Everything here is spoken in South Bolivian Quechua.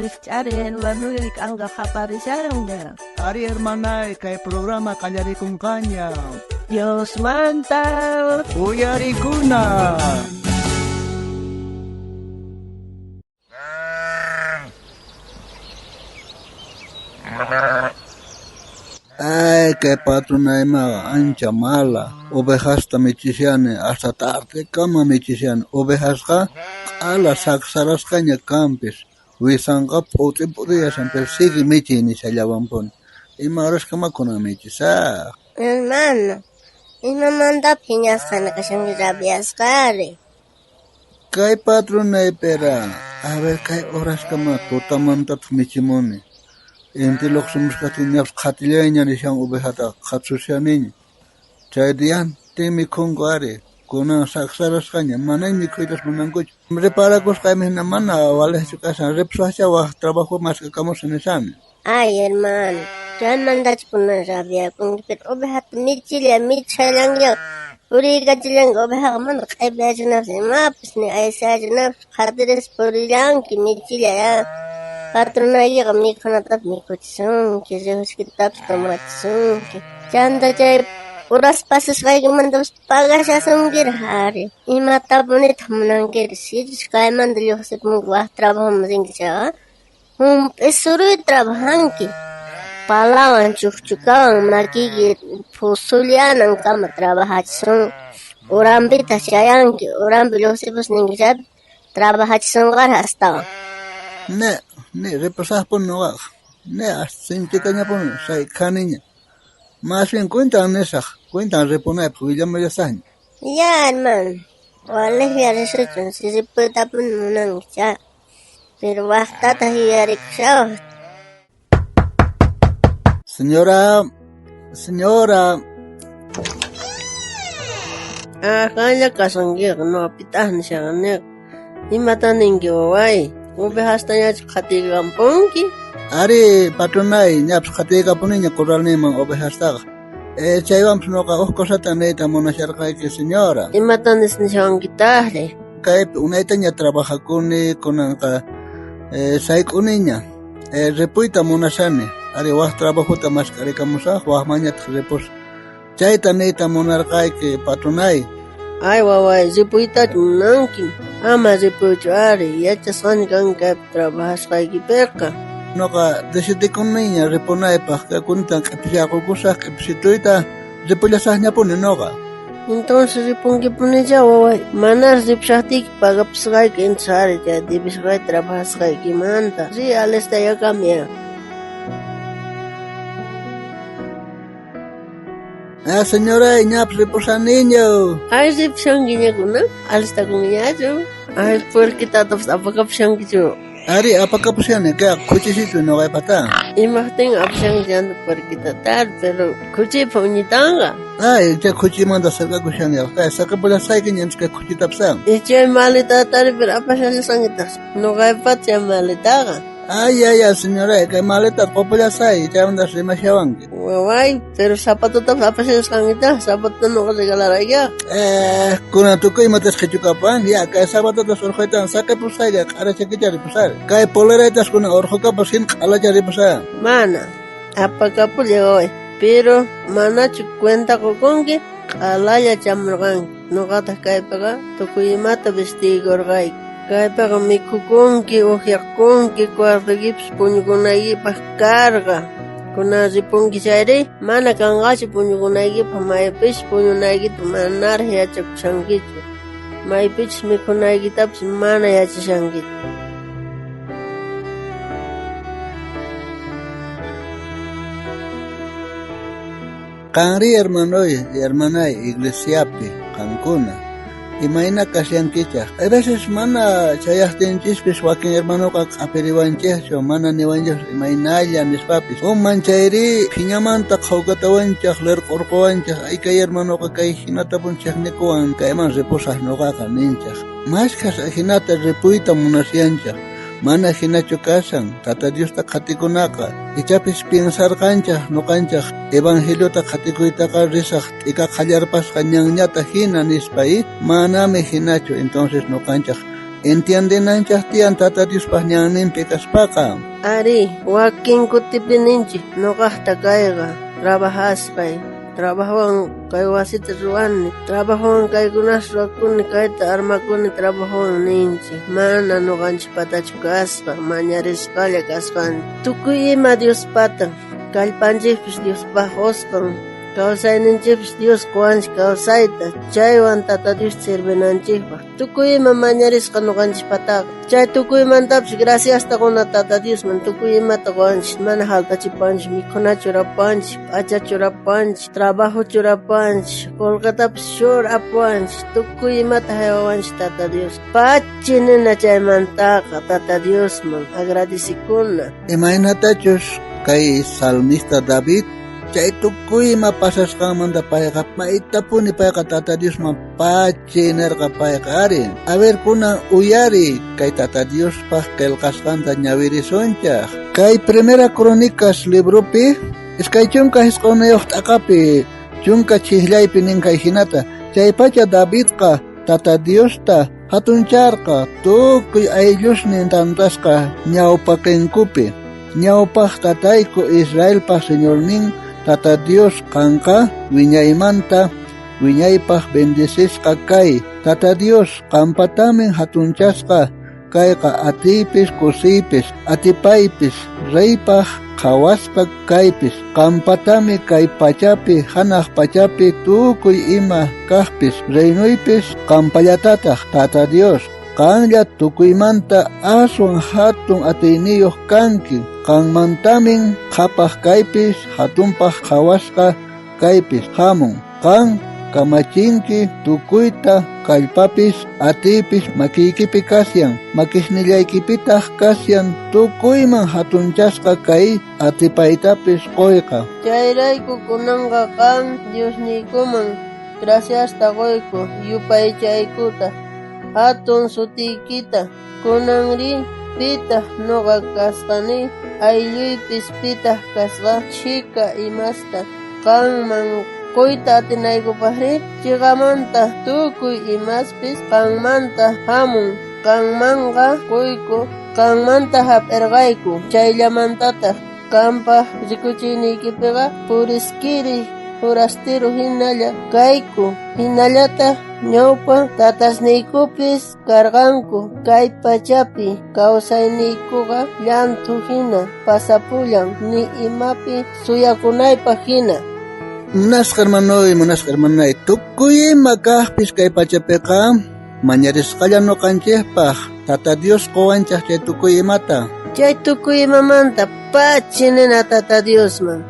Rijch'ari hermanoy, k'anqa qaparishanña. Ari hermanay, kay programa qallarikunqaña. Diosmanta Uyarikuna. Ay, kay patronaymaqa ancha mala. Ovejasta michishani, hasta tardekama michishani. Ovejasqa q'ala saksarasqaña kanpis. Wisanqa p'ut'i p'ut'iyashan, pero sigue michiy nishallawanpuni. Ima horaskama kunan michisaq. Hermano, imamanta phiñasqa kashanki rabiasqari? Kay patronaypira, a ver kay horaskama tutamantataq michimuni. Inti lluqsimushkaqtin ñapis qhatillayña nishan ovejataqa qhatushaniña. Chay diantin mikhunku ari, kunan saksarasqaña, manaña mikhuytas munankuchu. Reparakusqaymi hina mana waliqchu kashan, ripusaqchá waq trabajo mask'akamusaq nishani. Ay, hermano, chaymantachu kunan rabiakunki, pero ovejata michilla michishallankiña puriykachillanki ovejaqa mana q'ipiyachinapis imapis ni aysachinapis qhatirispa purillanki michilla ya. Patronaykiqa mikhunatapis mikhuchisunki, refresquitapis tomachisunki. Chanta chay horas pasasqaykimantapis pagashasunkirej ari. Imatapunitaq munankiri? Sichus kaymanta lluqsipunki waq trabajoman rinki chayqa, hump'isuruyta trabajanki. Palawan chukchukawan makiyki phusullanankama trabajachisun. Uranpitaq chayanki, uranpi lluqsipus ninki chaypis trabajachisunqaraj astawan. Ne, ne, ripusaqpuni nuqaqa. Ne, hasta sinchitañapuni sayk'aniña. Más bien cuentan nisaq, cuentan ripunaypaq willamullasaqña. Ya, hermano, walejlla risuchun si ripuytapuni munanki chay. Pero waqtataq yuyarikushawaq. Señora, señora. Ah, qanlla kasqankiqa nuqapitaq nishaqaniqa. Imata ninki waway? Ovejastañachu qhatiykampunki? Ari, patronay, ñapis qhatiykapuniña corralninman ovejastaqa. Chaywanpis nuqa huk cosata niyta munasharqayki, señora. Imata nishawankitaqri? Kaypi unaytaña trabajakuni, kunanqa sayk'uniña. Ripuyta munashani. Ari, waq trabajota mask'arikamusaq, waqmanñataq ripusaq. Chayta niyta munarqayki, patronay. Ay, waway, ripuytachu munanki? Ama ripuychu ari, yachasqaña kanki kaypi trabajasqaykipiqa. Nuqa decidikuniña ripunaypaq, kaykunatan q'ipisharqukusaq, q'ipisituyta ripullasaqñapuni nuqa. Entonces ripunkipunichá waway, manaraq ripushaqtiyki pagapusqayki entonces ari chay debisqayta trabajasqaykimanta. Riy alistayakamiya. Ah, señora, ñapis ripusaniña. Ay, ripushankiña kunan, alistakunkiñachu. Ay, puerquitatapas apakapushankichu. Ari, apakapushani, kay khuchisitu nuqaypata. Imaqtin apashanki chanta puerquitatar, pero khuchiypa uñitanqa. Ay, chay khuchimanta saqakushani, kay saqapullasqayki ñanchis kay khuchitapis. Y chay maletatari, pero apashallasqankitaq nuqaypata chay maletaqa. Ay, ay, ay, señora, kay maleta qupullasay, chaymanta rimashawanki. Waway, pero zapatotapas apashallasqankitaq, zapatota nuqa regalarayki. Kunan tukuy imatas qhichukapan, ya, kay zapatotas urquytan saqipusayqa, q'arachakicha ripusar. Kay poleraytas kunan urqukapas hina q'alacha ripusay. Mana, apakapulla waway, pero manachu cuenta qukunki, q'alalla chamurqanki. Nuqataq kaypiqa tukuy imata vestiykurqayki. Kaypiqa mikhukunki, uqyakunki, cuartoykipis puñukunaykipaq karqa. Kunan ripunki chayri, mana kanqachu puñukunaykipaq, maypichus puñunaykita manaraq yachakushankichu. Maypichus mikhunaykitapis mana yachashankichu. Qanri hermanoy, hermanay, iglesiapi, qankuna, imayna kashankichaq. A veces mana chayaqtinchispis wakin hermanoqa q'apiriwanchikchu, mana niwanchikchu imaynalla nispapis. Uman chayri phiñamanta qhawkatawanchaq, lirq'urquwanchaq, ay kay hermanoqa kay hinatapun chiqnikuwan, kayman ripusaq nuqaqa ninchaq. Mashkhas ajinata ripuyta munasyanchaq. Mana hinachu kashan, Tata Diosta qhatikunaqa. Ichapis piensarqanchaq nuqanchaq evangeliota qhatikuytaqa risaq t'ika qallarpasqa ñanñata hina nispa, manami hinachu. Entonces nuqanchaq Entiendenanchej tiyan Tata Diospaj ñanninpi kaspaqa. Arí, wakin kutipi ninchik nuqaqta kayqa trabajasqay, trabajowan kay wasita ruwani, trabajowan kaykunas ruwakuni, kayta armakuni trabajowan ninchik. Mana nuqanchikpatachu kasqa, mañarisqalla kasqanchik. Tukuy ima Diospata, kallpanchikpis Diospaj qusqan, kawsayninchikpis Dios quwanchik kawsayta, chaywan Tata Dios sirvinanchikpaj. Tukuy ima mañarisqa nuqanchikpataqa. Chay tukuymantapis graciasta quna Tata Diosman, tukuy imata quwanchik, mana jaltachipanchik, mikhuna churapanchik, p'acha churapanchik, trabajo churapanchik, qullqitapis churapuwanchik, tukuy imata jaywawanchik Tata Dios. Pachi nina chaymantaqa Tata Diosman agradecikuna. Imaynatachus kay salmista David chay tukuy ima pasasqanmanta payqa maytapuni payqa Tata Diosman pachi nerqa payqa ari. A ver kunan uyari kay Tata Diospaj qillqasqanta ñawirisunchaj. Kay Primera Crónicas libropi 29 t'aqapi 10 chijllaypi nin kay hinata. Chaypacha Davidqa Tata Diosta hatuncharqa tukuy ayllusnin tantasqa ñawpaqinkupi. Ñawpaj tatayku Israelpaj Señornin Tata Dios qanqa wiñaymanta wiñaypaj bendecisqa kay. Tata Dios qampatamin hatunchasqa kayqa atiypis kusiypis atipaypis reypaj qhawasqa kaypis qampatami kay pachapi hanaq pachapi tukuy ima kajpis reynuypis qampallatataj Tata Dios. Qanlla tukuymanta aswan hatun atiyniyuq kanki, qanmantamin qhapaq kaypis hatunpaq qhawasqa kaypis hamun. Qan kamachinki tukuyta kallpapis atiypis makiykipi kasyan, makisnillaykipitaq kasyan tukuyman hatunchasqa kay atipaytapis quyqa. Chayrayku kunanqa qan Diosniykuman graciasta quyku yupaychaykutaj hatun sutiykita. Kunanri pitaq nuqa kasqani, aylluypis pitaq kasqa chhika imasta qanman quyta atinaykupaqri. Chiqamanta tukuy imaspis qanmanta hamun, qanmanqa quyku, qanmanta hap'irqayku. Chayllamantataq qanpaj rikuchiyniykipiqa puriskiri forasteru hinalla kayku, hinallataq ñawpa tatasniykupis karqanku. Kay pachapi kawsayniykuqa llanthu hina pasapullan, ni imapi suyakunaypaj hina. Munasqa hermanoy, munasqa hermanay, tukuy ima kajpis kay pachapiqa mañarisqalla nuqanchikpaj Tata Dios quwanchaj chay tukuy imata. Chay tukuy imamanta pachi nina Tata Diosman.